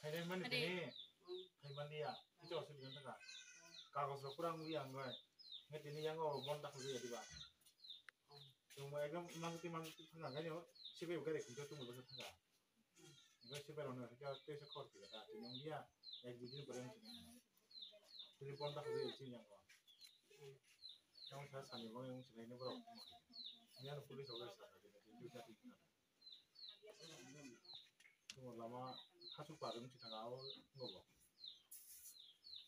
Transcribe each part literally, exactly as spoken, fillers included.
Khainai mani tini, khai mani ya, kichu asubida wngkha. Kagoj rok pura wngya wngwi. Nge tini yango bon dakhogwi ya diba. Chwngbo ekdom mangti mangti thangkha, khaino sibai bo gari khungsa tongwi bwsa thangkha. Hingke sibai rokno hingke teisa khor khe ta tini wngya, ek dui din pore wngkha. Tini bon dakhogwi chini yango. Yang sa sani bo wngkha borok. Yang police rok sa kha tini duita tin kha. Tungma lama hachuk par wng si thang abo wngbo.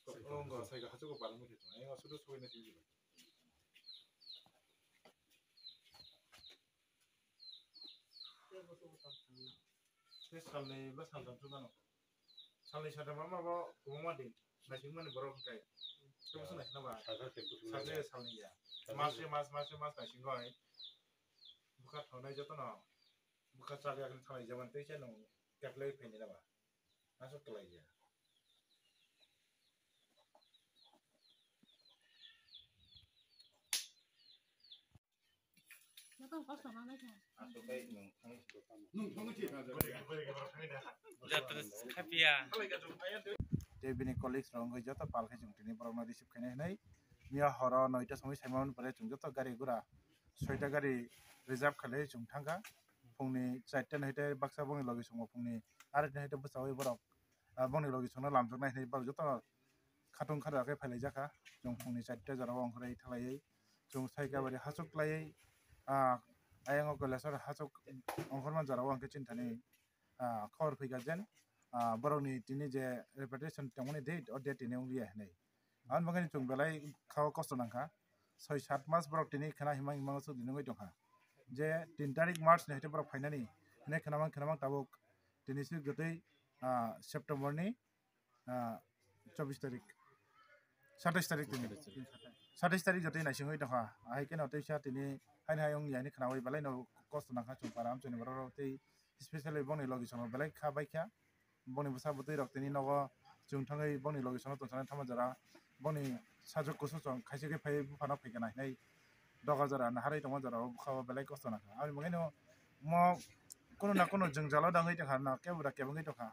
Wngbo sai kha hachuk par wng si thang. Yang sudu soi na si. Tei salni ba saltham se mano. Salni saltham ma bo kwbangma din. Naisingmani borok hwnkhe. Tei bwswk naisingna ba? Salsa tei bwswk salsa naising. Salni ya. Salsa mas se tei mas, mas se mas naisingo hai. Bwkha thongnai jotono. Bwkha chak yakni thanai jaman tei se nwng keklai phaini na ba? Aswk kwlai ya. Joto kosto manai kha. Joto khapiya. Tei bini colleagues rok wngwi joto pal khe chwng tini borokno receive khainai hwnwi. Miya horo noita somoi saimani pore chwng joto gari gura soita gari reserve khailai chwng thangkha. Phungni charta ni hwnkhe baksa bongni logi songo phungni arita ni hwnkhe bwchaui borok, ah, bongni logi songno lamjaknai hwnwi borok joto khatung khada khe phailaijak kha. Chwng phungni charta jorao ongkhorwi thalaiwi chwng sai kabari hachuk klaiwi, ah, ayang o Kailasor hachuk ongkhorma jorao hwnkhe chini thani, ah, khobor phai kha jen, ah, borokni tini je repatriation tongmani date, o date tini wng liya hinwi. Aboni bagwi chwng belai kha o kosto nang kha. Soi sat mas borok tini khna himang himang o chwk di nungwi tong kha. Je tin tarik March ni hwnkhe borok phainani hinwi khna mang khna mang tabuk tini se jotoi, ah, September ni ah, chobbish tarik, satais tarik tini. Satais tarik jotoi naisingwi tongkha. Ahai kheno teisa tini haino hai wng ya hinwi khnaui belai no kosto nangkha chwng para amchaini borok rok tei specially bongni logi sono belai kha bai kha. Bongni bwsa bwtwi rok tini nogo chwng thangwi bongni logi sono tongthoknai thama jora bongni sajwk kusu chwng khaisa khe phaiwi buphano phaikha hinwi doga jora naharwi tongma jora o bwkha o belai kosto nangkha. Aboni bagwi no mo kunu na kunu jwngjalo dangwi tongkha na kebo da kebengwi tongkha.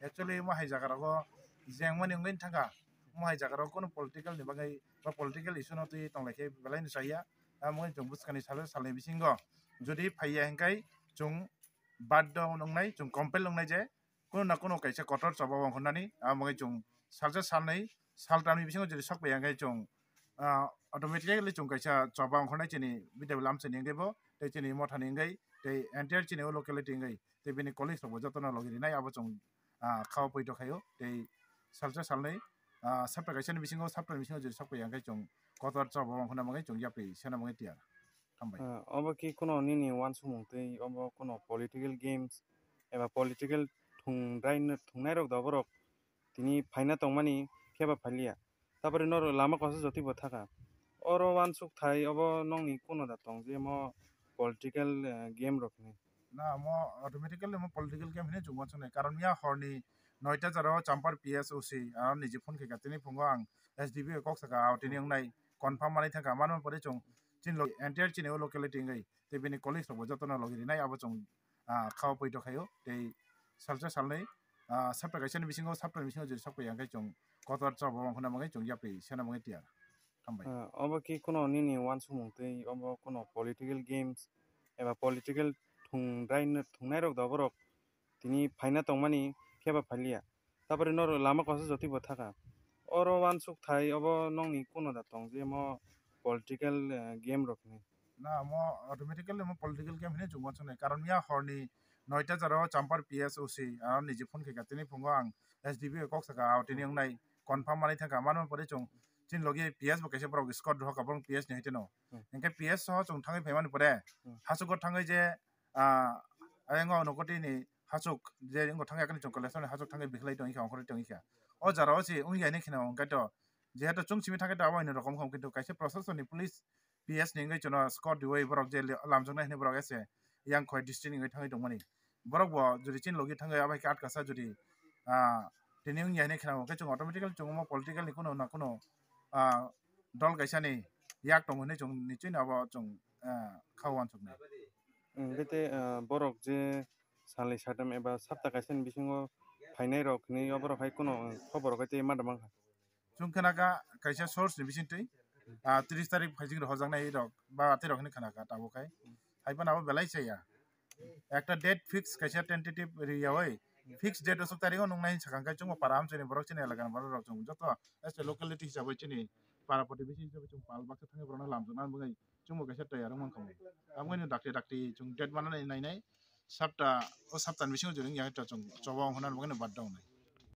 Actually, omo hai jaga rogo jengmani wngwi thangkha. Omo hai jaga rogo kunu political ni bagwi ba political issue no twi tonglaikhe belai no chaya. Amo wngwi chwng bwskangni salo salni bisingo jodi phaiya hinkhai chwng baddo wngnai, chwng compel wngnai je kunu na kunu kaisa kotor choba wngkhornani. Amo wngwi chwng salsa salnwi saltamni bisingo jodi sokpaiya hinkhai chwng, ah, automatically chwng kaisa choba wngkhornai chini bidai lamsani wngwi bo tei chini mothani wngwi tei entire chini o locality wngwi. Tei bini colleagues rokbo jotono logi rinai abo chwng, ah, kha o poito khaio tei salsa salnwi, ah, sapta kaisani bisingo saptani bisingo jodi sokpaiya hwnkhe chwng kotor choba wngkhorna bagwi chwng yapri sena bagwi tiyar. Hambai. Ah, obo khe kuno nini uansukmung tei obo kuno political games eba political thungrai thungnai rok da borok tini phaina tongmani khe ba phailiya. Tapore norok lama kosa jotwi bo thaka. Oro uansuk thai obo nokni kuno da tong je mo political, eh, game rok hinwi. Na, omo automatically omo political game hinwi chwng uansuknai. Karon miya horni noita jora o Champar P S O C, ah, niji phone khaikha, tini phungo ang S D P kok saka, ah, tini wngnai confirm manwi thangkha. Mano pore chwng chini lo-, entire chini o locality wngwi tei bini colleagues rokbo jotono logi rinai abo chwng, ah, kha o poito khaio tei salsa salnwi, ah, sapta kaisani bisingo, saptani bisingo jodi sokpaiya hwnkhe chwng kotor choba wngkhorna bagwi chwng yapri sena bagwi tiyar. Hambai. Ah, obo khe kuno nini uansukmung tei obo kuno political games eba political thungrai thungnai rok da borok tini phaina tongmani khe ba phailiya. Tapore norok lama kosa jotwi bo thaka. Oro uansuk thai obo nokni kuno da tong je mo political, eh, game rok hinwi. Na, mo automatically mo political game hinwi chwng uansuknai. Karon ya horni noita jora o Champar P S O C, ah, niji phone khaikha, tini phungo ang S D P O kok saka, ah, tini wngnai confirm manwi thangkha. Mano pore chwng chini logi P S bo kaisa borok escort rohorkha, borok P S ni hwnkhe no. Hmm. Hinkhe P S o chwng thangwi phaimani pore, Hmm. hachugo thangwi je, ah, ayang o nokotini hachuk je wngkha thangwi, yakni chwng Kailasor ni hachuk thangwi bikhlai tongwi kha, ongkhorwi tongwi kha. O jora o se wngya hinwi kheno, hwnkhe to jehetu chwng simi thangkhe to abo hai rokom kha, kintu kaisa proshasoni police P S ni wngwi chwngno escort riwi borok je lamjaknai hinwi borok ese yang khoi district ni wngwi thangwi tongmani. Borok bo jodi chini logi thangwi abo hai khe atkasa jodi, ah, tini wngya hinwi kheno, hwnkhe chwng automatically chwng omo political ni kuno na kuno, ah, dol kaisa ni yak tongo hinwi chwng nichwino abo chwng, ah, kha uansuknai. Hwnkhe tei, ah, borok je salni satam eba sapta kaisa ni bisingo phainai rok hinwi oborok hai kuno, ah, khobor rok hai tei ma da mankha. Chwng khna kha kaisa source ni bisingtwi, ah, tris tarik phaising rohorjaknai rok ba tei rok hinwi khna kha tabuk khai. Hai phano abo belai chaya. Ekta date fix kaisa tentative riyawi fix date aswk tarik o nungnai hinwi sakha, hwnkhe chwngbo para amchaini borok chini elakani borok rok chwng joto as a locality hisabai chini para protibesi hisabai chwng pal baksa thangwi borokno lamjakna bagwi chwngbo kaisa tayar wng mankha. Aboni dakti dakti chwng date manani nainai sapta, o saptani bisingo jodi wngya khe to chwng choba wng hwnna bagwino badda wngnai.